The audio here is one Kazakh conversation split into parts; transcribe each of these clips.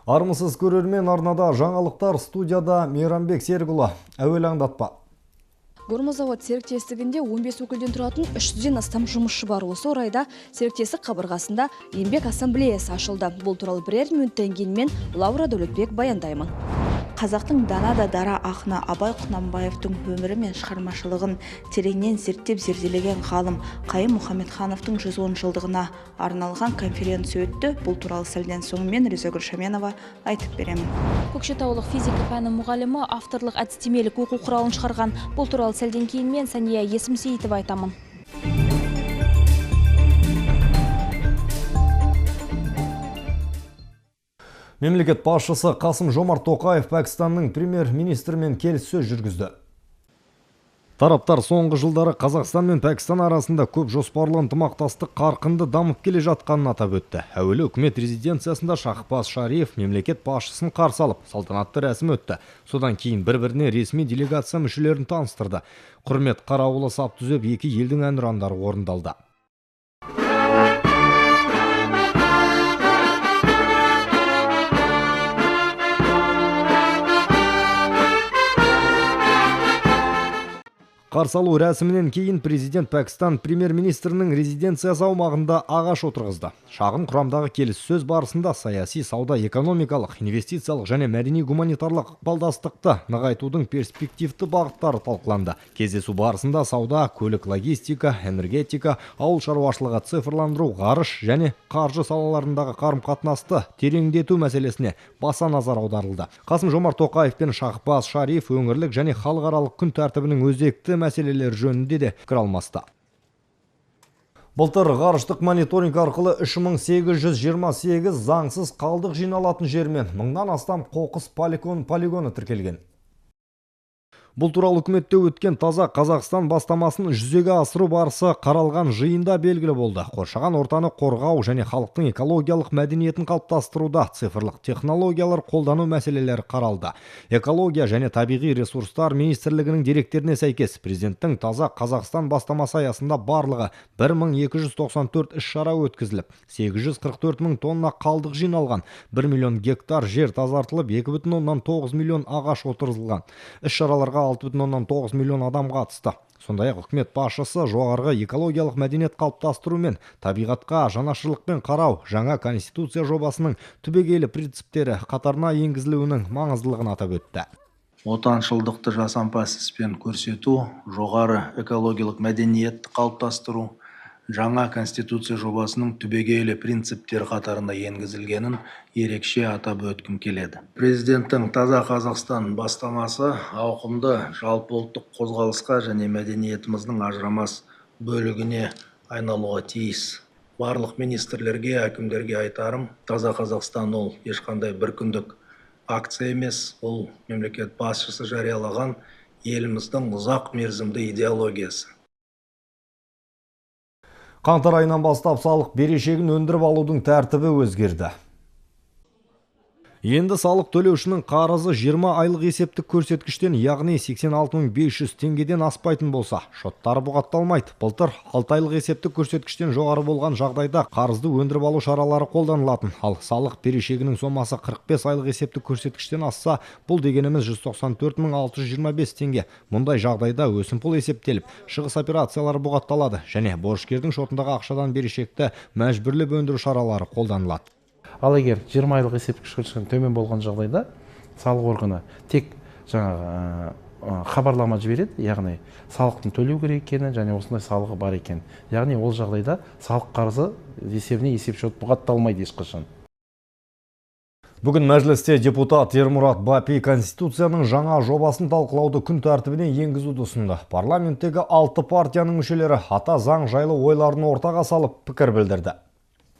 Армысыз көрермен, арнада жаңалықтар, студияда Мейрамбек Серікұлы. Әуелі аңдатпа. Гормозавод серіктестігінде 15 өкілден тұратын 300-ден астам жұмысшы бар. Осы орайда серіктестік қабырғасында еңбек ассамблеясы ашылды. Бұл туралы бірер минуттан кейін мен Лаура Дәулетбек баяндаймын. Қазақтың дана да дара ақыны Абай Құнанбаевтың өмірі мен шығармашылығын тереңнен зерттеп зерделеген ғалым Қайым Мұхамедхановтың 110 жылдығына арналған конференция өтті. Бұл туралы сәлден соң мен Ризагүл Шаменова айтып беремін. Көкшетаулық физика пәні мұғалімі авторлық әдістемелік оқу құралын шығарған. Бұл туралы сәлден кейін мен Сания Есімсейітова айтамын. Мемлекет басшысы Қасым Жомарт Тоқаев Пәкістанның премьер-министрімен келіссөз жүргізді. Тараптар соңғы жылдары Қазақстан мен Пәкістан арасында көп жоспарлы ынтымақтастық қарқынды дамып келе жатқанын атап өтті. Әуелі үкімет резиденциясында Шахбаз Шариф мемлекет басшысын қарсы алып, салтанатты рәсім өтті. Содан кейін бір-біріне ресми делегация мүшелерін таныстырды. Құрмет қарауылы сап түзеп, екі елдің әнұрандары орындалды. Қарсы алу рәсімінен кейін президент Пәкістан премьер-министрінің резиденциясы аумағында ағаш отырғызды. Шағын құрамдағы келіссөз барысында саяси, сауда, экономикалық, инвестициялық және мәдени-гуманитарлық ықпалдастықты нығайтудың перспективті бағыттары талқыланды. Кездесу барысында сауда, көлік, логистика, энергетика, ауыл шаруашылығы, цифрландыру, ғарыш және қаржы салаларындағы қарым-қатынасты тереңдету мәселесіне баса назар аударылды. Қасым Жомарт Тоқаев пен Шахбаз Шариф өңірлік және халықаралық күн тәртібінің өзекті мәселелер жөнінде де пікір алмасты. Былтыр ғарыштық мониторинг арқылы 3828 заңсыз қалдық жиналатын жермен мыңнан астам қоқыс полигоны тіркелген. Бұл туралы үкіметте өткен Таза Қазақстан бастамасын жүзеге асыру барысы қаралған жиында белгілі болды. Қоршаған ортаны қорғау және халықтың экологиялық мәдениетін қалыптастыруда цифрлық технологиялар қолдану мәселелері қаралды. Экология және табиғи ресурстар министрлігінің деректеріне сәйкес, президенттің Таза Қазақстан бастамасы аясында барлығы 1294 іс-шара өткізіліп, 844 мың тонна қалдық жиналған, 1 миллион гектар жер тазартылып, 2,9 миллион ағаш отырғызылған. Іс-шараларға 6,9 миллион адам қатысты. Сондай-ақ үкімет басшысы жоғарғы экологиялық мәдениет қалыптастыру мен табиғатқа жанашырлықпен қарау жаңа конституция жобасының түбегейлі принциптері қатарына енгізілуінің маңыздылығын атап өтті. Отаншылдықты жасампаз іспен көрсету, жоғары экологиялық мәдениетті қалыптастыру жаңа конституция жобасының түбегейлі принциптері қатарына енгізілгенін ерекше атап өткім келеді. Президенттің Таза Қазақстан бастамасы ауқымды жалпыұлттық қозғалысқа және мәдениетіміздің ажырамас бөлігіне айналуға тиіс. Барлық министрлерге, әкімдерге айтарым, Таза Қазақстан ол ешқандай бір күндік акция емес, ол мемлекет басшысы жариялаған еліміздің ұзақ мерзімді идеологиясы. Қаңтар айынан бастап салық берешегін өндіріп алудың тәртібі өзгерді. Енді салық төлеушінің қарызы 20 айлық есептік көрсеткіштен, яғни 86 500 теңгеден аспайтын болса, шоттары бұғатталмайды. Былтыр 6 айлық есептік көрсеткіштен жоғары болған жағдайда қарызды өндіріп алу шаралары қолданылатын. Ал салық берешегінің сомасы 45 айлық есептік көрсеткіштен асса, бұл дегеніміз 194 625 теңге. Мұндай жағдайда өсімпұл есептеліп, шығыс операциялары бұғатталады және борышкердің шотындағы ақшадан берешекті мәжбүрлеп өндіру шаралары қолданылады. Ал егер 20 айлық есептік көрсеткіштен төмен болған жағдайда салық органы тек жаңағы хабарлама жібереді, яғни салықтың төлеу керек екені және осындай салығы бар екен. Яғни ол жағдайда салық қарызы есебіне есепшот бұғатталмайды ешқашан. Бүгін мәжілісте депутат Ермұрат Бапи Конституцияның жаңа жобасын талқылауды күн тәртібіне енгізуді ұсынды. Парламенттегі 6 партияның мүшелері ата заң жайлы ойларын ортаға салып пікір білдірді.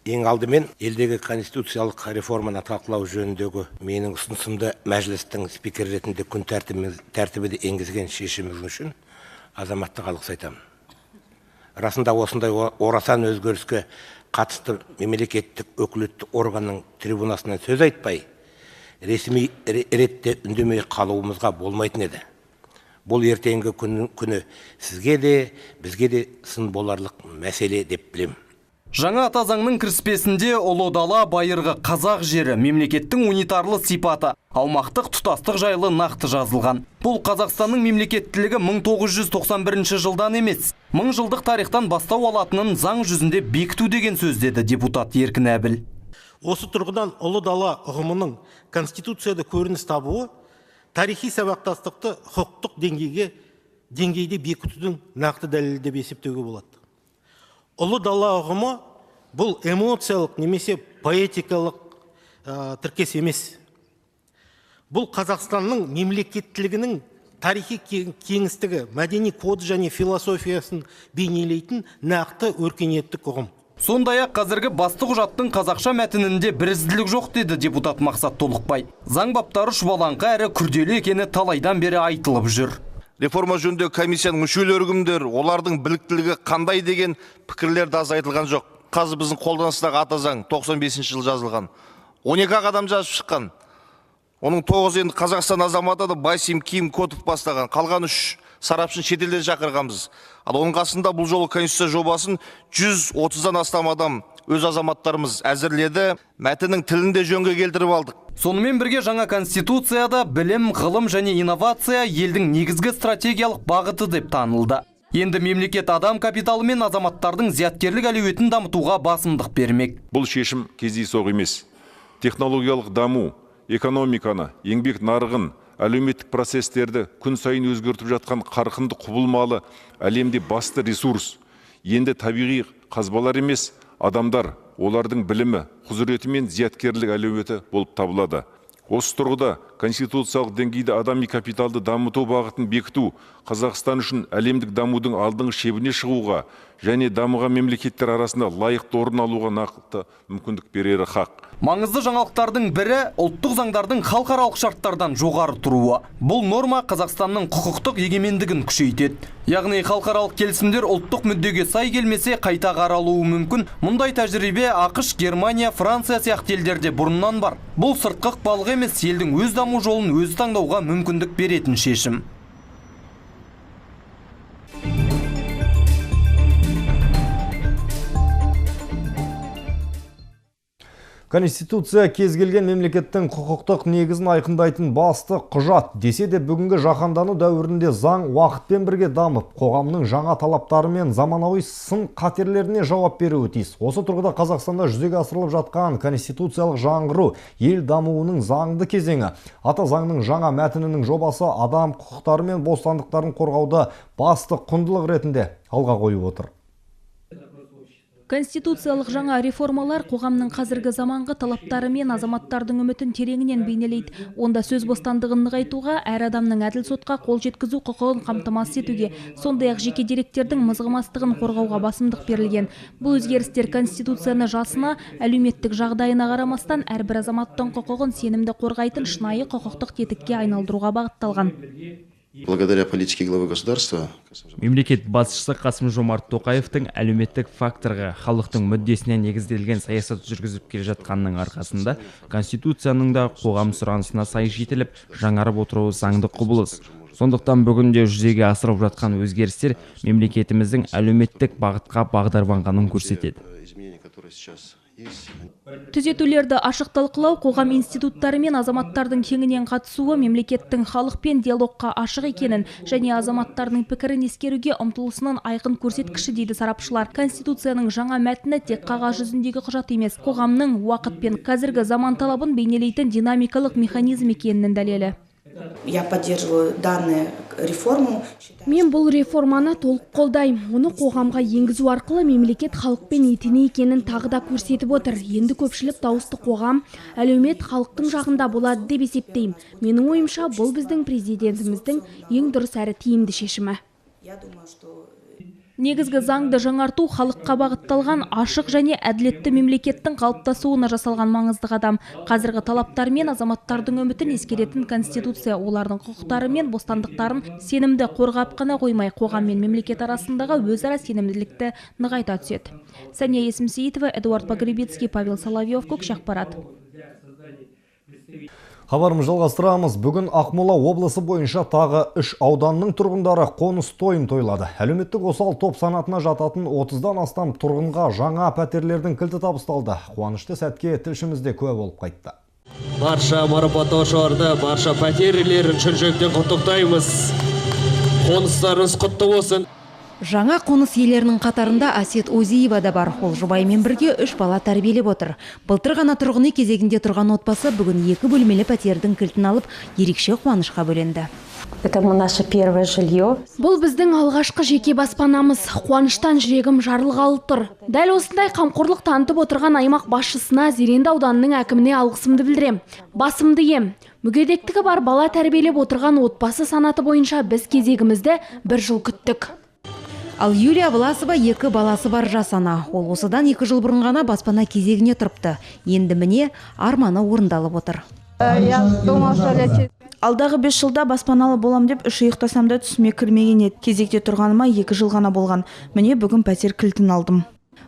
Ең алдымен елдегі конституциялық реформаны талқылау жөніндегі менің ұсынысымды мәжілістің спикері ретінде күн тәртібіне енгізген шешіміңіз үшін азаматтық алғыс айтамын. Расында осындай орасан өзгеріске қатысты мемлекеттік өкілетті органның трибунасынан сөз айтпай, ресми ретте үндемей қалуымызға болмайтын еді. Бұл ертеңгі күні сізге де, бізге де сын боларлық мәселе деп білемін. Жаңа ата заңның кіріспесінде Ұлы дала байырғы қазақ жері, мемлекеттің унитарлы сипаты, аумақтық тұтастық жайлы нақты жазылған. Бұл Қазақстанның мемлекеттілігі 1991 жылдан емес, мың жылдық тарихтан бастау алатынын заң жүзінде бекіту деген сөз, деді депутат Еркін Әбіл. Осы тұрғыдан Ұлы дала ұғымының Конституцияда көрініс табуы тарихи сабақтастықты құқықтық деңгейде бекітудің нақты дәлелі деп есептеуге болады. Ұлы дала ұғымы бұл эмоциялық немесе поэтикалық тіркес емес. Бұл Қазақстанның мемлекеттілігінің тарихи кеңістігі, мәдени коды және философиясын бейнелейтін нақты өркениеттік ұғым. Сондай-ақ қазіргі басты құжаттың қазақша мәтінінде бірізділік жоқ, деді депутат Мақсат Толықбай. Заң баптары шұбалаңқы әрі күрделі екені талайдан бері айтылып жүр. Реформа жөніндегі комиссияның мүшелері кімдер, олардың біліктілігі қандай деген пікірлер де аз айтылған жоқ. Қазір біздің қолданыстағы ата заң 95 жылы жазылған. 12 адам жазып шыққан. Оның 9 енді Қазақстан азаматы да Байсим Ким Котов бастаған. Қалған 3 сарапшыны шетелден шақырғанбыз. Ал оның қасында бұл жолы Конституция жобасын 130-дан астам адам, өз азаматтарымыз әзірледі. Мәтіннің тілін де жөнге келтіріп алдық. Сонымен бірге жаңа Конституцияда білім, ғылым және инновация елдің негізгі стратегиялық бағыты деп танылды. Енді мемлекет адам капиталы мен азаматтардың зияткерлік әлеуетін дамытуға басымдық бермек. Бұл шешім кездейсоқ емес. Технологиялық даму, экономиканы, еңбек нарығын, әлеуметтік процестерді күн сайын өзгертіп жатқан қарқынды құбылмалы әлемде басты ресурс. Енді табиғи қазбалар емес, адамдар, олардың білімі, құзыреті мен зияткерлік әлеуеті болып табылады. Осы тұрғыда конституциялық деңгейде адами капиталды дамыту бағытын бекіту Қазақстан үшін әлемдік дамудың алдыңғы шебіне шығуға және дамыған мемлекеттер арасында лайықты орын алуға нақты мүмкіндік берері хақ. Маңызды жаңалықтардың бірі ұлттық заңдардың халықаралық шарттардан жоғары тұруы. Бұл норма Қазақстанның құқықтық егемендігін күшейтеді. Яғни халықаралық келісімдер ұлттық мүддеге сай келмесе қайта қаралуы мүмкін. Мұндай тәжірибе АҚШ, Германия, Франция сияқты елдерде бұрыннан бар. Бұл сыртқы ықпалға емес, елдің өз даму жолын өзі таңдауға мүмкіндік беретін шешім. Конституция кез келген мемлекеттің құқықтық негізін айқындайтын басты құжат. Десе де бүгінгі жаһандану дәуірінде заң уақытпен бірге дамып, қоғамның жаңа талаптары мен заманауи сын қатерлеріне жауап беруі тиіс. Осы тұрғыда Қазақстанда жүзеге асырылып жатқан конституциялық жаңғыру ел дамуының заңды кезеңі. Ата заңның жаңа мәтінінің жобасы адам құқықтары мен бостандықтарын қорғауды басты құндылық ретінде алға қойып отыр. Конституциялық жаңа реформалар қоғамның қазіргі заманғы талаптары мен азаматтардың үмітін тереңінен бейнелейді. Онда сөз бостандығын нығайтуға, әр адамның әділ сотқа қол жеткізу құқығын қамтамасыз етуге, сондай-ақ жеке деректердің мызғымастығын қорғауға басымдық берілген. Бұл өзгерістер Конституцияны жасына, әлеуметтік жағдайына қарамастан әрбір азаматтың құқығын сенімді қорғайтын шынайы құқықтық тетікке айналдыруға бағытталған. Благодаря политике главы государства. Мемлекет басшысы Қасым-Жомарт Тоқаевтың әлеуметтік факторға, халықтың мүддесіне негізделген саясат жүргізіп келе жатқанының арқасында Конституцияның да қоғам сұранысына сай жетіліп, жаңарып отыруы заңды құбылыс. Сондықтан бүгінде жүзеге асырып жатқан өзгерістер мемлекетіміздің әлеуметтік бағытқа бағдарланғанын көрсетеді. Түзетулерді ашық талқылау, қоғам институттары мен азаматтардың кеңінен қатысуы мемлекеттің халықпен диалогқа ашық екенін және азаматтардың пікірін ескеруге ұмтылысының айқын көрсеткіші, дейді сарапшылар. Конституцияның жаңа мәтіні тек қағаз жүзіндегі құжат емес, қоғамның уақыт пен қазіргі заман талабын бейнелейтін динамикалық механизм екенінің дәлелі. Я поддерживаю данную реформу. Мен бұл реформаны толық қолдаймын. Оны қоғамға енгізу арқылы мемлекет халықпен етене екенін тағы да көрсетіп отыр. Енді көпшілік дауысты қоғам, әлеумет халықтың жағында болады деп есептеймін. Менің ойымша, бұл біздің президентіміздің ең дұрыс әрі тиімді шешімі. Я думаю, что Негізгі заңды жаңарту халыққа бағытталған ашық және әділетті мемлекеттің қалыптасуына жасалған маңызды қадам. Қазіргі талаптар мен азаматтардың үмітін ескеретін Конституция олардың құқықтары мен бостандықтарын сенімді қорғап қана қоймай, қоғам мен мемлекет арасындағы өзара сенімділікті нығайта түседі. Сәния Есімсейітова, Эдуард Погребицкий, Павел Соловьев, Көкше ақпарат. Хабарымызды жалғастырамыз. Бүгін Ақмола облысы бойынша тағы 3 ауданның тұрғындары қоныс тойын тойлады. Әлеуметтік осал топ санатына жататын 30-дан астам тұрғынға жаңа пәтерлердің кілті табысталды. Қуанышты сәтке тілшіміз де куә болып қайтты. Барша марапаттаушыларды, барша пәтер иелерін шын жүректен құттықтаймыз. Қоныстарыңыз құтты болсын. Жаңа қоныс иелерінің қатарында Әсет Озиева да бар. Ол жұбайымен бірге 3 бала тәрбиелеп отыр. Былтыр ғана тұрғын үй кезегінде тұрған отбасы бүгін 2 бөлмелі пәтердің кілтін алып, ерекше қуанышқа бөленді. Это наше первое жилье. Бұл біздің алғашқы жеке баспанамыз. Қуаныштан жүрегім жарылғалы тұр. Дәл осындай қамқорлық танытып отырған аймақ басшысына, Зеренді ауданының әкіміне алғысымды білдірем. Басымды ием. Мүгедектігі бар бала тәрбиелеп отырған отбасы санаты бойынша біз кезегімізді бір жыл күттік. Ал Юлия Власова 2 баласы бар жас ана. Ол осыдан 2 жыл бұрын ғана баспана кезегіне тұрыпты. Енді міне арманы орындалып отыр. Алдағы 5 жылда баспаналы болам деп 3 ұйықтасам да түсіме кірмеген еді. Кезекте тұрғаныма 2 жыл ғана болған. Міне бүгін пәтер кілтін алдым.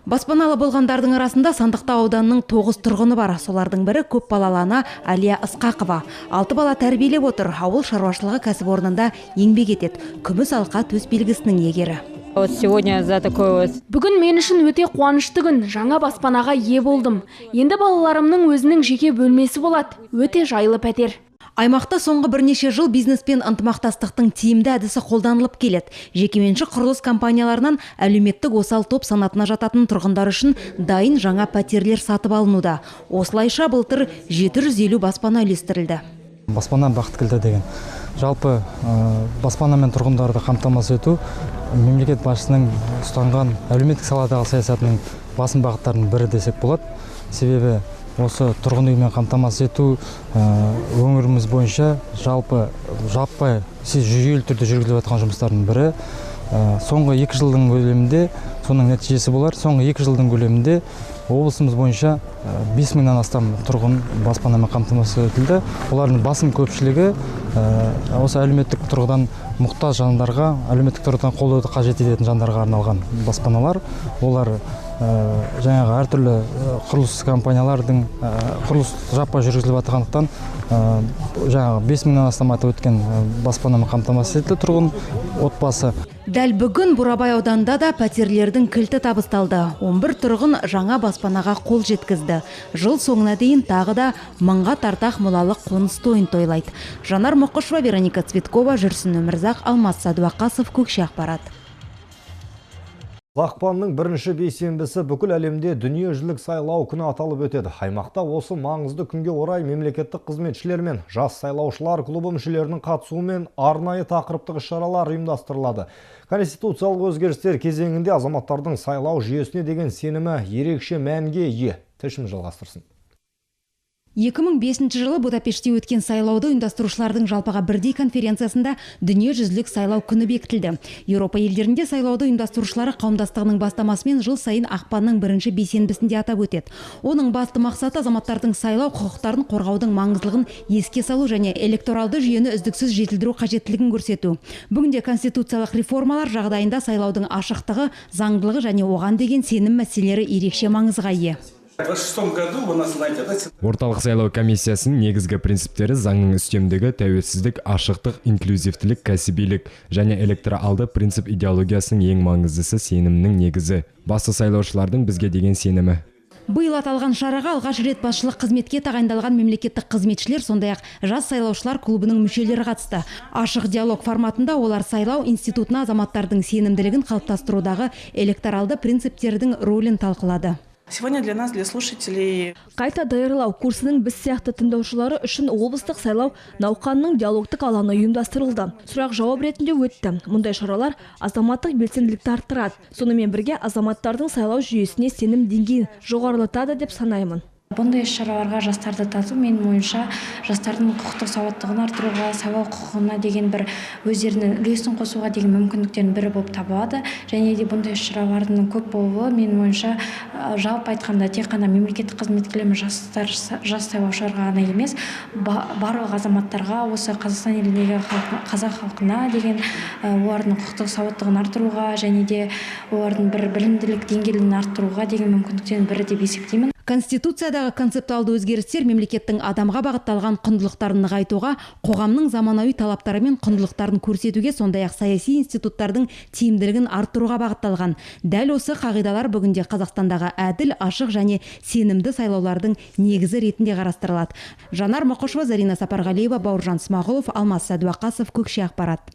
Баспаналы болғандардың арасында Сандықтау ауданының 9 тұрғыны бар. Солардың бірі көп балалы ана Әлия Ысқақова. 6 бала тәрбиелеп отыр. Ауыл шаруашылығы кәсіпорнында еңбек етеді. Күміс алқа төс белгісінің иегері. Бүгін мен үшін өте қуанышты күн. Жаңа баспанаға ие болдым. Енді балаларымның өзінің жеке бөлмесі болады. Өте жайлы пәтер. Аймақта соңғы бірнеше жыл бизнеспен ынтымақтастықтың тиімді әдісі қолданылып келеді. Жекеменшік құрылыс компанияларынан әлеуметтік осал топ санатына жататын тұрғындар үшін дайын жаңа пәтерлер сатып алынуда. Осылайша былтыр 750 баспана үлестірілді. Баспана бақыт кілті деген. Жалпы баспанамен тұрғындарды қамтамасыз ету мемлекет басшысының ұстанған әлеуметтік саладағы саясатының басым бағыттарының бірі десек болады. Себебі осы тұрғын үймен қамтамасыз ету өңіріміз бойынша жалпы жаппай жүйелі түрде жүргізіліп жатқан жұмыстардың бірі. Соңғы 2 жылдың көлемінде, соның нәтижесі болар, соңғы 2 жылдың көлемінде облысымыз бойынша 5000-нан астам тұрғын баспанамен қамтамасыз етілді. Олардың басым көпшілігі осы әлеуметтік тұрғыдан мұқтаж жандарға, әлеуметтік тұрғыдан қолдауды қажет ететін жандарға арналған баспаналар. Олар жаңағы әртүрлі құрылыс компаниялардың құрылыс жаппай жүргізіліп жатқандықтан жаңағы 5000-нан астам атап өткен баспанамен қамтамасыз етілді тұрғын отбасы. Дәл бүгін Бурабай ауданында да пәтерлердің кілті табысталды. 11 тұрғын жаңа баспанаға қол жеткізді. Жыл соңына дейін тағы да 1000-ға тарта ақмолалық қоныс тойын тойлайды. Жанар Мұқышева, Вероника Цветкова, Жүрсін Өмірзақ, Алмас Садуақасов, Көкше ақпарат. Ақпанның бірінші бейсенбісі бүкіл әлемде дүниежүзілік сайлау күні аталып өтеді. Аймақта осы маңызды күнге орай мемлекеттік қызметшілер мен жас сайлаушылар клубы мүшелерінің қатысуымен арнайы тақырыптық іс-шаралар ұйымдастырылады. Конституциялық өзгерістер кезеңінде азаматтардың сайлау жүйесіне деген сенімі ерекше мәнге ие. Тілшіміз жалғастырсын. 2005 жылы Будапештте өткен сайлауды ұйымдастырушылардың жалпыға бірдей конференциясында дүниежүзілік сайлау күні бекітілді. Еуропа елдерінде сайлауды ұйымдастырушылары қауымдастығының бастамасымен жыл сайын ақпанның бірінші бейсенбісінде атап өтеді. Оның басты мақсаты азаматтардың сайлау құқықтарын қорғаудың маңыздылығын еске салу және электоралды жүйені үздіксіз жетілдіру қажеттілігін көрсету. Бүгінде конституциялық реформалар жағдайында сайлаудың ашықтығы, заңдылығы және оған деген сенім мәселелері ерекше маңызға ие. Орталық сайлау комиссиясының негізгі принциптері заңның үстемдігі, тәуелсіздік, ашықтық, инклюзивтілік, кәсібилік және электоралды принцип идеологиясының ең маңыздысы сенімнің негізі. Басты сайлаушылардың бізге деген сенімі. Биыл аталған шараға алғаш рет басшылық қызметке тағайындалған мемлекеттік қызметшілер, сондай-ақ жас сайлаушылар клубының мүшелері қатысты. Ашық диалог форматында олар сайлау институтына азаматтардың сенімділігін қалыптастырудағы электоралды принциптердің рөлін талқылады. Сегодня для нас, для слушателей. Қайта даярлау курсының біз сияқты тыңдаушылары үшін облыстық сайлау науқанының диалогтық алаңы ұйымдастырылды. Сұрақ жауап ретінде өтті. Мұндай шаралар азаматтық белсенділікті арттырады. Сонымен бірге азаматтардың сайлау жүйесіне сенім деңгейін жоғарылатады деп санаймын. Бұндай іс-шараларға жастарды тарту, менің ойымша, жастардың құқықтық сауаттылығын арттыруға, сайлау құқығына деген бір өздерінің үлесін қосуға деген мүмкіндіктерінің бірі болып табылады. Және де бұндай іс-шаралардың көп болуы, менің ойымша, жалпы айтқанда тек қана мемлекеттік қызметкерлер мен жастар, жас сайлаушыларға ғана емес, барлық азаматтарға, осы Қазақстан еліндегі қазақ халқына деген олардың құқықтық сауаттылығын арттыруға және де олардың бір білімділік деңгейін арттыруға деген мүмкіндіктерінің бірі деп есептеймін. Конституциядағы концептуалды өзгерістер мемлекеттің адамға бағытталған құндылықтарын нығайтуға, қоғамның заманауи талаптары мен құндылықтарын көрсетуге, сондай-ақ саяси институттардың тиімділігін арттыруға бағытталған. Дәл осы қағидалар бүгінде Қазақстандағы әділ, ашық және сенімді сайлаулардың негізі ретінде қарастырылады. Жанар Мұқышева, Зарина Сапарғалиева, Бауыржан Смағұлов, Алмас Сәдуақасов, Көкше ақпарат.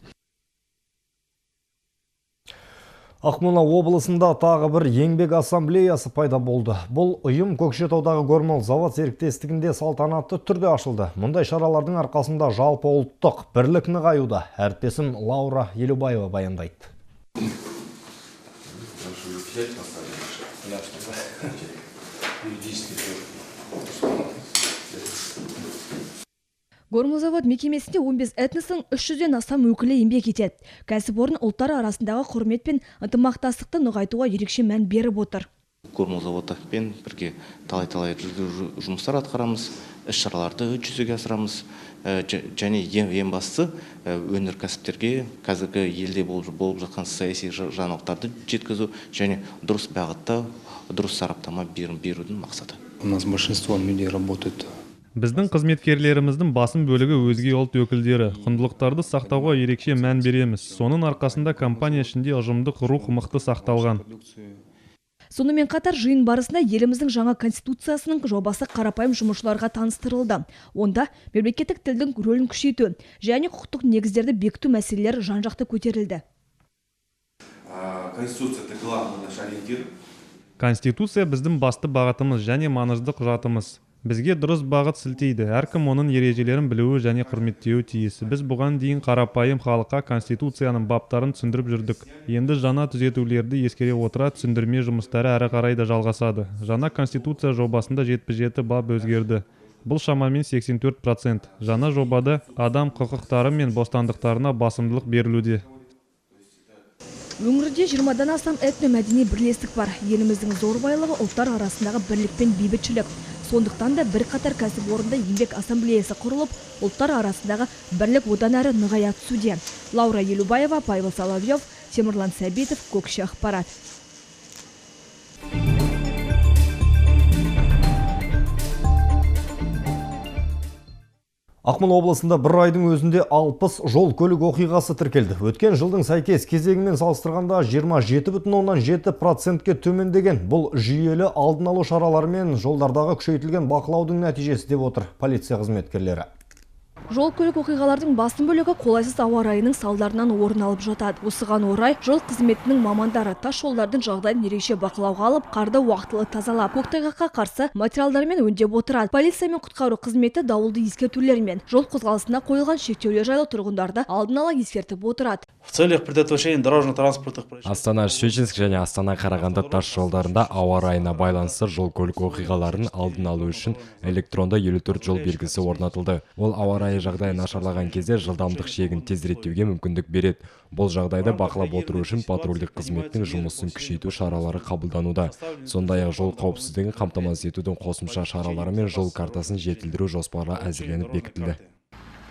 Ақмола облысында тағы бір еңбек ассамблеясы пайда болды. Бұл ұйым Көкшетаудағы Гормолзавод серіктестігінде салтанатты түрде ашылды. Мұндай шаралардың арқасында жалпы ұлттық бірлік нығаюда. Әріптесім Лаура Елубаева баяндайды. Гормолзавод мекемесінде 15 этностың 300-ден астам өкілі еңбек етеді. Кәсіпорын ұлттар арасындағы құрмет пен ынтымақтастықты нығайтуға ерекше мән беріп отыр. Гормолзаводпен бірге талай-талай жұмыстар атқарамыз, іс-шараларды жүзеге асырамыз. Және ең бастысы өнеркәсіптерге қазіргі елде болып жатқан саяси жаңалықтарды жеткізу және дұрыс бағытта, дұрыс сараптама берудің мақсаты. У нас большинство людей работает. Біздің қызметкерлеріміздің басым бөлігі өзге ұлт өкілдері. Құндылықтарды сақтауға ерекше мән береміз. Соның арқасында компания ішінде ұжымдық рух мықты сақталған. Сонымен қатар жиын барысында еліміздің жаңа конституциясының жобасы қарапайым жұмысшыларға таныстырылды. Онда мемлекеттік тілдің рөлін күшейту және құқықтық негіздерді бекіту мәселелері жан-жақты көтерілді. Конституция – это главный наш ориентир. Конституция біздің басты бағытымыз және маңызды құжатымыз. Бізге дұрыс бағыт сілтейді, әркім оның ережелерін білуі және құрметтеуі тиіс. Біз бұған дейін қарапайым халыққа конституцияның баптарын түсіндіріп жүрдік. Енді жаңа түзетулерді ескере отыра түсіндірме жұмыстары әрі қарай да жалғасады. Жаңа конституция жобасында 77 бап өзгерді. Бұл шамамен 84%. Жаңа жобада адам құқықтары мен бостандықтарына басымдылық берілуде. Өңірде 20-дан астам этномәдени бірлестік бар. Еліміздің зор байлығы ұлттар арасындағы бірлік пен бейбітшілік. Сондықтан да бірқатар кәсіпорында еңбек ассамблеясы құрылып, ұлттар арасындағы бірлік одан әрі нығая түсуде. Лаура Елубаева, Павел Соловьев, Темірлан Сәбитов, Көкше ақпарат. Ақмола облысында бір айдың өзінде 60 жол көлік оқиғасы тіркелді. Өткен жылдың сәйкес кезеңімен салыстырғанда 27,7%-ке төмендеген. Бұл жүйелі алдын алу шараларымен жолдардағы күшейтілген бақылаудың нәтижесі деп отыр полиция қызметкерлері. Жол көлік оқиғалардың басым бөлігі қолайсыз ауа райының салдарынан орын алып жатады. Осыған орай жол қызметінің мамандары тас жолдардың жағдайын ерекше бақылауға алып, қарды уақытылы тазалап, көктайғаққа қарсы материалдармен өңдеп отырады. Полиция мен құтқару қызметі дауылды ескертулер мен жол қозғалысына қойылған шектеулер жайлы тұрғындарды алдын ала ескертіп отырады. В целях предотвращения дорожно-транспортных происшествий. Астана-Щучинск және Астана-Қарағанды тас жолдарында ауа райына байланысты жол көлік оқиғаларын алдын алу үшін электронды 54 жол белгісі орнатылды. Ол ауа райы жағдайы нашарлаған кезде жылдамдық шегін тез реттеуге мүмкіндік береді. Бұл жағдайды бақылап отыру үшін патрульдік қызметтің жұмысын күшейту шаралары қабылдануда. Сондай-ақ жол қауіпсіздігін қамтамасыз етудің қосымша шаралары мен жол картасын жетілдіру жоспары әзірленіп бекітілді.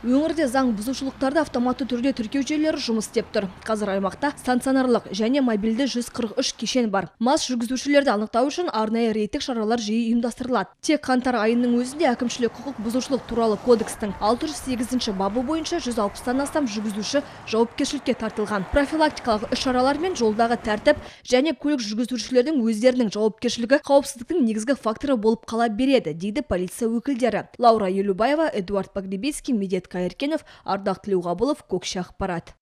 Өңірде заң бұзушылықтарды автоматты түрде тіркеу жүйелері жұмыс істеп тұр. Қазір аймақта стационарлық және мобильді 143 кешен бар. Мас жүргізушілерді анықтау үшін арнайы рейдтік шаралар жиі ұйымдастырылады. Тек қаңтар айының өзінде әкімшілік құқық бұзушылық туралы кодекстің 608 бабы бойынша 160-тан астам жүргізуші жауапкершілікке тартылған. Профилактикалық іс-шаралар мен жолдағы тәртіп және көлік жүргізушілердің өздерінің жауапкершілігі қауіпсіздіктің негізгі факторы болып қала береді, дейді полиция өкілдері. Лаура Елубаева, Эдуард Погребецкий, Медет Кайыркенов, Ардақ Тілеуғабылов, Көкше ақпарат.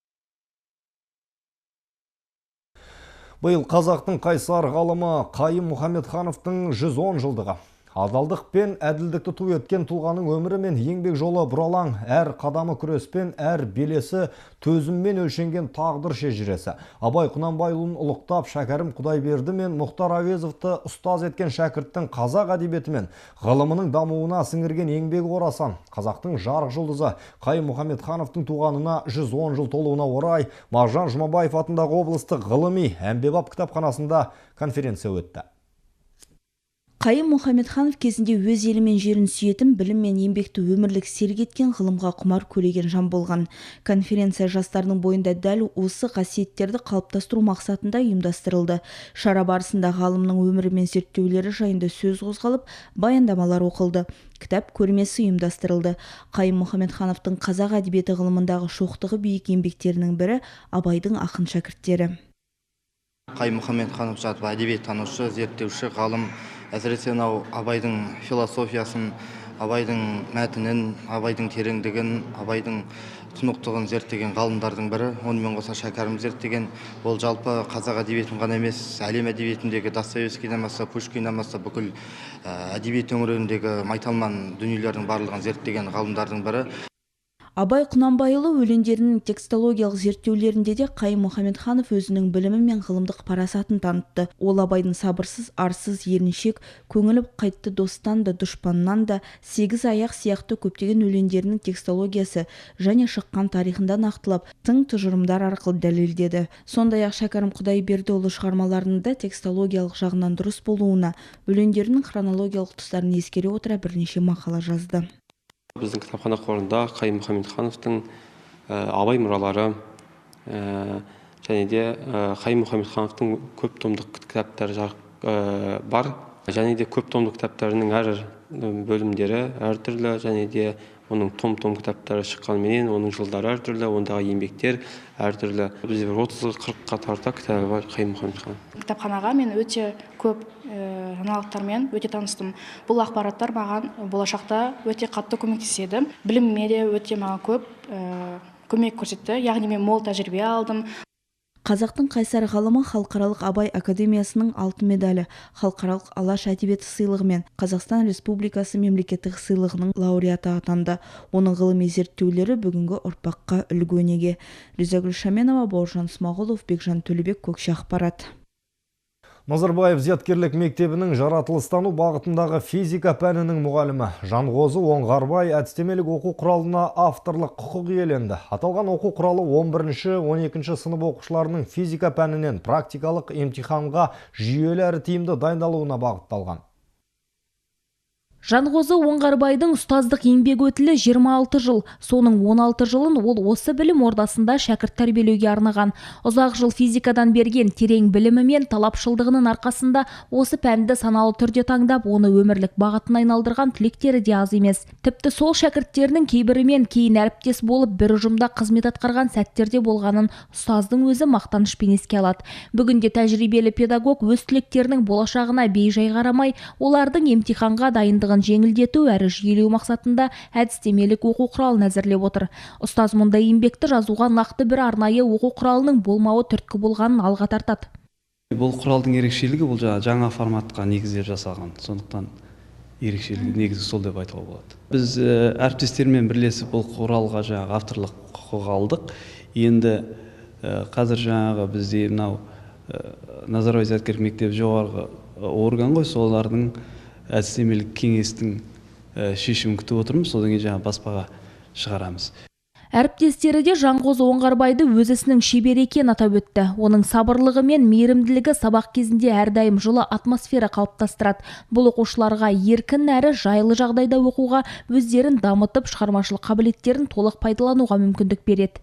Биыл қазақтың қайсар ғалымы Қайым Мұхамедхановтың 110 жылдығы. Адалдық пен әділдікті ту еткен тұлғаның өмірі мен еңбек жолы бұралаң, әр қадамы күреспен, әр белесі төзіммен өлшенген тағдыр шежіресі. Абай Құнанбайұлын ұлықтап, Шәкәрім Құдайберді мен Мұхтар Әуезовті ұстаз еткен шәкірттің қазақ әдебиеті мен ғылымының дамуына сіңірген еңбегі орасан. Қазақтың жарық жұлдызы Қайым Мұхамедхановтың туғанына 110 жыл толуына орай Мағжан Жұмабаев атындағы облыстық ғылыми әмбебап кітапханасында конференция өтті. Қайым Мұхамедханов кезінде өз елі мен жерін сүйетін, білім мен еңбекті өмірлік серік еткен, ғылымға құмар көреген жан болған. Конференция жастардың бойында дәл осы қасиеттерді қалыптастыру мақсатында ұйымдастырылды. Шара барысында ғалымның өмірі мен зерттеулері жайында сөз қозғалып, баяндамалар оқылды. Кітап көрмесі ұйымдастырылды. Қайым Мұхамедхановтың қазақ әдебиеті ғылымындағы шоқтығы биік еңбектерінің бірі Абайдың ақын шәкірттері. Қайым Мұхамедханов жалпы әдебиеттанушы, зерттеуші, ғалым, әсіресе мынау Абайдың философиясын, Абайдың мәтінін, Абайдың тереңдігін, Абайдың тұнықтығын зерттеген ғалымдардың бірі. Онымен қоса Шәкәрім зерттеген. Ол жалпы қазақ әдебиетін ғана емес, әлем әдебиетіндегі Достоевскийден бастап, Пушкиннен бастап бүкіл әдебиет төңірегіндегі майталман дүниелердің барлығын зерттеген ғалымдардың бірі. Абай Құнанбайұлы өлеңдерінің текстологиялық зерттеулерінде де Қайым Мұхамедханов өзінің білімі мен ғылымдық парасатын танытты. Ол Абайдың сабырсыз, арсыз, еріншек, көңілі қайтты достан да, дұшпаннан да, сегіз аяқ сияқты көптеген өлеңдерінің текстологиясы және шыққан тарихында нақтылап, тың тұжырымдар арқылы дәлелдеді. Сондай-ақ Шәкәрім Құдайбердіұлы шығармаларының да текстологиялық жағынан дұрыс болуына, өлеңдерінің хронологиялық тұстарын ескере отыра бірнеше мақала жазды. Біздің кітапхана қорында Қайым Мұхамедхановтың Абай мұралары және де Қайым Мұхамедхановтың көп томдық кітаптары бар. Және де көп томдық кітаптарының әр бөлімдері әртүрлі, және де оның том-том кітаптары шыққанменен оның жылдары әртүрлі, ондағы еңбектер әртүрлі. Бізде бір 30-40-қа тарта кітабы бар Қайым Мұхамедханов. Кітапханаға мен өте көп жаңалықтармен өте таныстым. Бұл ақпараттар маған болашақта өте қатты көмектеседі. Біліміме де өте маған көп көмек көрсетті. Яғни мен мол тәжірибе алдым. Қазақтың қайсар ғалымы Халықаралық Абай Академиясының алтын медалі, Халықаралық Алаш әдебиеті сыйлығы мен Қазақстан Республикасы мемлекеттік сыйлығының лауреаты атанды. Оның ғылыми зерттеулері бүгінгі ұрпаққа үлгі өнеге. Ризагүл Шаменова, Бауыржан Смағұлов, Бекжан Төлебек, Көкше ақпарат. Назарбаев зияткерлік мектебінің жаратылыстану бағытындағы физика пәнінің мұғалімі Жанғозы Оңғарбай әдістемелік оқу құралына авторлық құқық иеленді. Аталған оқу құралы 11-12 сынып оқушыларының физика пәнінен практикалық емтиханға жүйелі әрі тиімді дайындалуына бағытталған. Жанғозы Оңғарбайдың ұстаздық еңбек өтілі 26 жыл. Соның 16 жылын ол осы білім ордасында шәкірт тәрбиелеуге арнаған. Ұзақ жыл физикадан берген терең білімі мен талапшылдығының арқасында осы пәнді саналы түрде таңдап, оны өмірлік бағытына айналдырған түлектері де аз емес. Тіпті сол шәкірттерінің кейбірімен кейін әріптес болып бір ұжымда қызмет атқарған сәттерде болғанын ұстаздың өзі мақтанышпен еске алады. Бүгінде тәжірибелі педагог өз түлектерінің болашағына бейжай қарамай, олардың емтиханға дайындығын жеңілдету әрі жүйелеу мақсатында әдістемелік оқу құралын әзірлеп отыр. Ұстаз мұндай еңбекті жазуға нақты бір арнайы оқу құралының болмауы түрткі болғанын алға тартады. Бұл құралдың ерекшелігі бұл жаңа форматқа негіздеп жасалған. Сондықтан ерекшелігі негізі сол деп айтуға болады. Біз әріптестермен бірлесіп бұл құралға жаңағы авторлық құқық алдық. Енді қазір жаңағы бізде мынау Назарбаев зияткерлік мектебі жоғарғы орган ғой, солардың әдістемелік кеңестің шешімін күтіп отырмыз, содан кейін жаңа баспаға шығарамыз. Әріптестері де Жанғозы Оңғарбайды өз ісінің шебері екенін атап өтті. Оның сабырлығы мен мейірімділігі сабақ кезінде әрдайым жылы атмосфера қалыптастырады. Бұл оқушыларға еркін әрі жайлы жағдайда оқуға, өздерін дамытып, шығармашылық қабілеттерін толық пайдалануға мүмкіндік береді.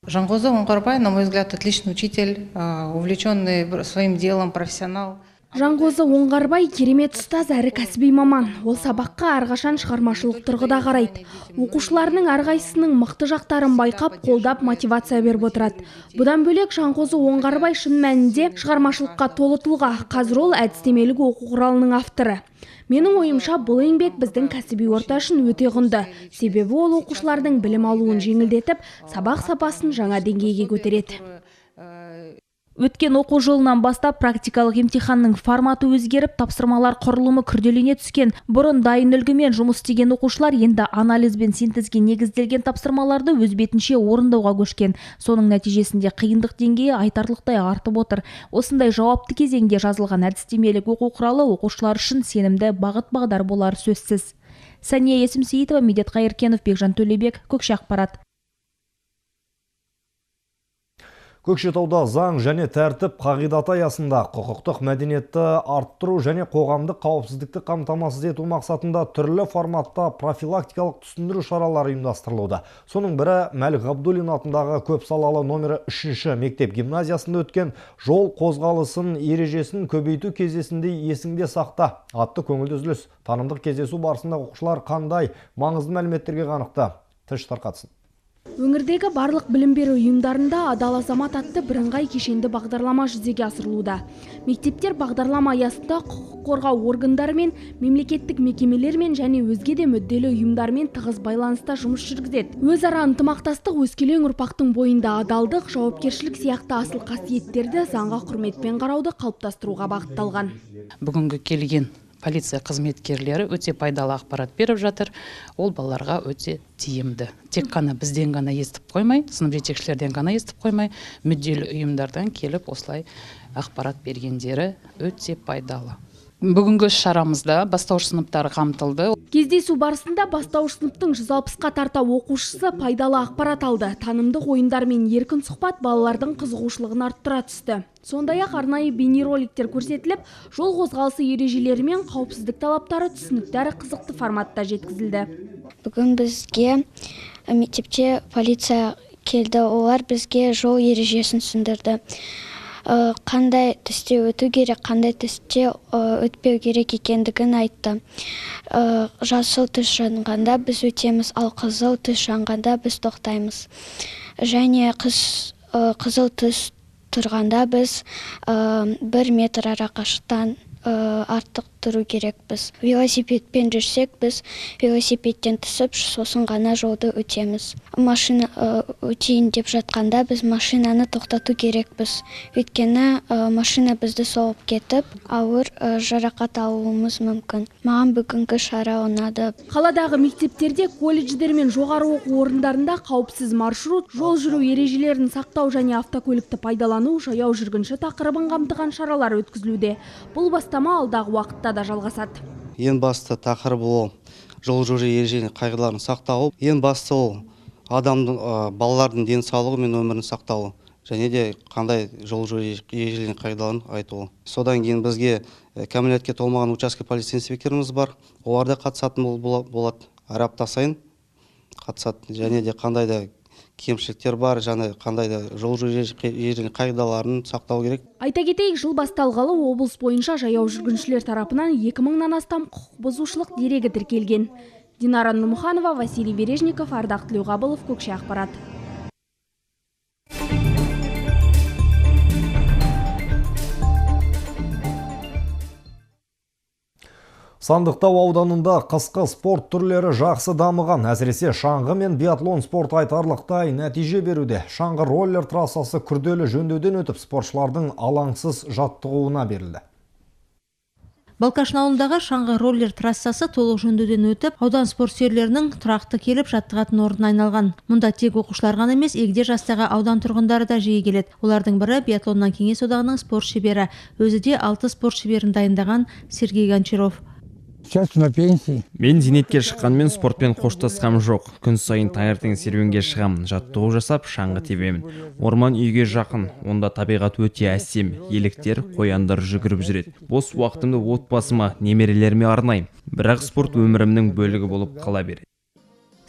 Жанғозы Оңғарбай, на мой взгляд, отличный учитель, увлеченный своим делом, профессионал. Жанғозы Оңғарбай керемет ұстаз әрі кәсіби маман. Ол сабаққа әрқашан шығармашылық тұрғыда қарайды. Оқушыларының әрқайсысының мықты жақтарын байқап, қолдап, мотивация беріп отырады. Бұдан бөлек Жанғозы Оңғарбай шын мәнінде шығармашылыққа толы тұлға. Қазір ол әдістемелік оқу құралының авторы. Менің ойымша, бұл еңбек біздің кәсіби орта үшін өте құнды. Себебі ол оқушылардың білім алуын жеңілдетіп, сабақ сапасын жаңа деңгейге көтереді. Өткен оқу жылынан бастап практикалық емтиханның форматы өзгеріп, тапсырмалар құрылымы күрделене түскен. Бұрын дайын үлгімен жұмыс істеген оқушылар енді анализ бен синтезге негізделген тапсырмаларды өз бетінше орындауға көшкен. Соның нәтижесінде қиындық деңгейі айтарлықтай артып отыр. Осындай жауапты кезеңде жазылған әдістемелік оқу құралы оқушылар үшін сенімді бағыт-бағдар болары сөзсіз. Сәния Есімсейітова, Медет Қайыркенов, Бекжан Төлебек, Көкше ақпарат. Көкшетауда заң және тәртіп қағидаты аясында құқықтық мәдениетті арттыру және қоғамдық қауіпсіздікті қамтамасыз ету мақсатында түрлі форматта профилактикалық түсіндіру шаралары ұйымдастырылуда. Соның бірі Мәлік Ғабдуллин атындағы көпсалалы номері 3-ші мектеп гимназиясында өткен жол қозғалысын ережесін көбейту кездесінде есіңде сақта атты көңілді үзіліс. Танымдық кездесу барысында оқушылар қандай маңызды мәліметтерге қанықты? Тілші тарқатсын. Өңірдегі барлық білім беру ұйымдарында Адал азамат атты бірыңғай кешенді бағдарлама жүзеге асырылуда. Мектептер бағдарлама аясында құқық қорғау органдарымен, мемлекеттік мекемелермен және өзге де мүдделі ұйымдармен тығыз байланыста жұмыс жүргізеді. Өзара ынтымақтастық өскелең ұрпақтың бойында адалдық, жауапкершілік сияқты асыл қасиеттерді заңға құрметпен қарауды қалыптастыруға бағытталған. Бүгінгі келген полиция қызметкерлері өте пайдалы ақпарат беріп жатыр. Ол балаларға өте тиімді. Тек қана бізден ғана естіп қоймай, сынып жетекшілерден ғана естіп қоймай, мүдделі ұйымдардан келіп осылай ақпарат бергендері өте пайдалы. Бүгінгі шарамызда бастауыш сыныптары қамтылды. Кездесу барысында бастауыш сыныптың 160-қа тарта оқушысы пайдалы ақпарат алды. Танымдық ойындар мен еркін сұхбат балалардың қызығушылығын арттыра түсті. Сондай-ақ арнайы бейнероликтер көрсетіліп, жол қозғалысы ережелері мен қауіпсіздік талаптары түсінікті әрі қызықты форматта жеткізілді. Бүгін бізге мектепте полиция келді, олар бізге жол ережесін түсіндірді. Қандай түсте өту керек, қандай түсте өтпеу керек екендігін айтты. Жасыл түс жанғанда біз өтеміз, ал қызыл түс жанғанда біз тоқтаймыз. Және қызыл түс тұрғанда біз 1 метр арақашықтан артық тұру керекпіз. Велосипедпен жүрсек, біз велосипедтен түсіп, сосын ғана жолды өтеміз. Машина өтейін деп жатқанда біз машинаны тоқтату керекпіз. Өйткені машина бізді соғып кетіп, ауыр жарақат алуымыз мүмкін. Маған бүгінгі шара ұнады. Қаладағы мектептерде, колледждер мен жоғары оқу орындарында қауіпсіз маршрут, жол жүру ережелерін сақтау және автокөлікті пайдалану, жаяу жүргінші тақырыбын қамтыған шаралар өткізілуде. Бұл бастама алдағы уақытта да жалғасады. Ең басты тақырып ол жол жүру ережелерінің қағидаларын сақтау. Ең басты ол адамның, балалардың денсаулығы мен өмірін сақтау және де қандай жол жүру ережелерінің қағидаларын айту. Содан кейін бізге кәмелетке толмаған учаске полиция инспекторымыз бар. Олар да қатысатын болады. Әр апта сайын қатысады. Және де қандай да кемшіліктер бар, және қандай да жол жүру ережелерінің қағидаларын сақтау керек. Айта кетейік, жыл басталғалы облыс бойынша жаяу жүргіншілер тарапынан 2000-нан астам құқық бұзушылық дерегі тіркелген. Динара Нұрмұханова, Василий Бережников, Ардақ Тілеуғабылов, Көкше ақпарат. Сандықтау ауданында қысқы спорт түрлері жақсы дамыған. Әсіресе шаңғы мен биатлон спорты айтарлықтай нәтиже беруде. Шаңғы роллер трассасы күрделі жөндеуден өтіп, спортшылардың алаңсыз жаттығуына берілді. Балқашин ауылындағы шаңғы роллер трассасы толық жөндеуден өтіп, аудан спорт сүйерлерінің тұрақты келіп жаттығатын орнына айналған. Мұнда тек оқушылар ғана емес, егде жастағы аудан тұрғындары да жиі келеді. Олардың бірі биатлоннан Кеңес одағының спорт шебері, өзі де 6 спорт шеберін дайындаған Сергей Гончаров. Сейчас на пенсии. Мен зейнетке шыққанмен спортпен қоштасқам жоқ. Күн сайын таңертең серуенге шығамын, жаттығу жасап, шаңғы тебемін. Орман үйге жақын, онда табиғат өте әсем, еліктер, қояндар жүгіріп жүреді. Бос уақытымды отбасыма, немерелеріме арнаймын. Бірақ спорт өмірімнің бөлігі болып қала береді.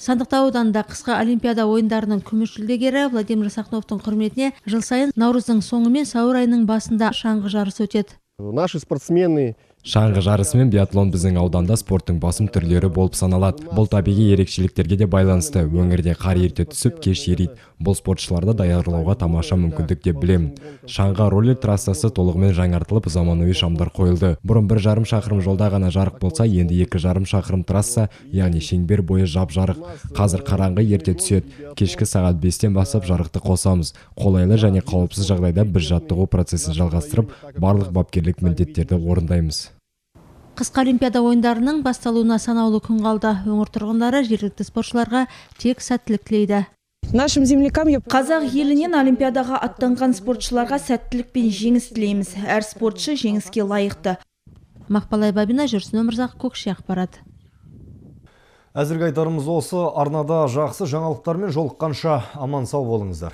Сандықтау ауданында қысқы олимпиада ойындарының күміс жүлдегері Владимир Сахновтың құрметіне жыл сайын наурыздың соңы мен сәуір айының басында шаңғы жарысы өтеді. Наши спортсмены. Шаңғы жарысы мен биатлон біздің ауданда спорттың басым түрлері болып саналады. Бұл табиғи ерекшеліктерге де байланысты. Өңірде қар ерте түсіп, кеш ериді. Бұл спортшыларды даярлауға тамаша мүмкіндік деп білемін. Шаңғы роллер трассасы толығымен жаңартылып, заманауи шамдар қойылды. Бұрын 1,5 шақырым жолда ғана жарық болса, енді 2,5 шақырым трасса, яғни шеңбер бойы жап-жарық. Қазір қараңғы ерте түседі. Кешкі сағат 5-тен бастап жарықты қосамыз. Қолайлы және қауіпсіз жағдайда біз жаттығу процесін жалғастырып, барлық бапкерлік міндеттерді орындаймыз. Қысқы олимпиада ойындарының басталуына санаулы күн қалды. Өңір тұрғындары жергілікті спортшыларға тек сәттілік тілейді. Нашим землякам я... Қазақ елінен олимпиадаға аттанған спортшыларға сәттілік пен жеңіс тілейміз. Әр спортшы жеңіске лайықты. Мақпалай Бабина, Жүрсін Өмірзақ, Көкше ақпарат. Әзірге айтарымыз осы. Арнада жақсы жаңалықтармен жолыққанша аман сау болыңыздар.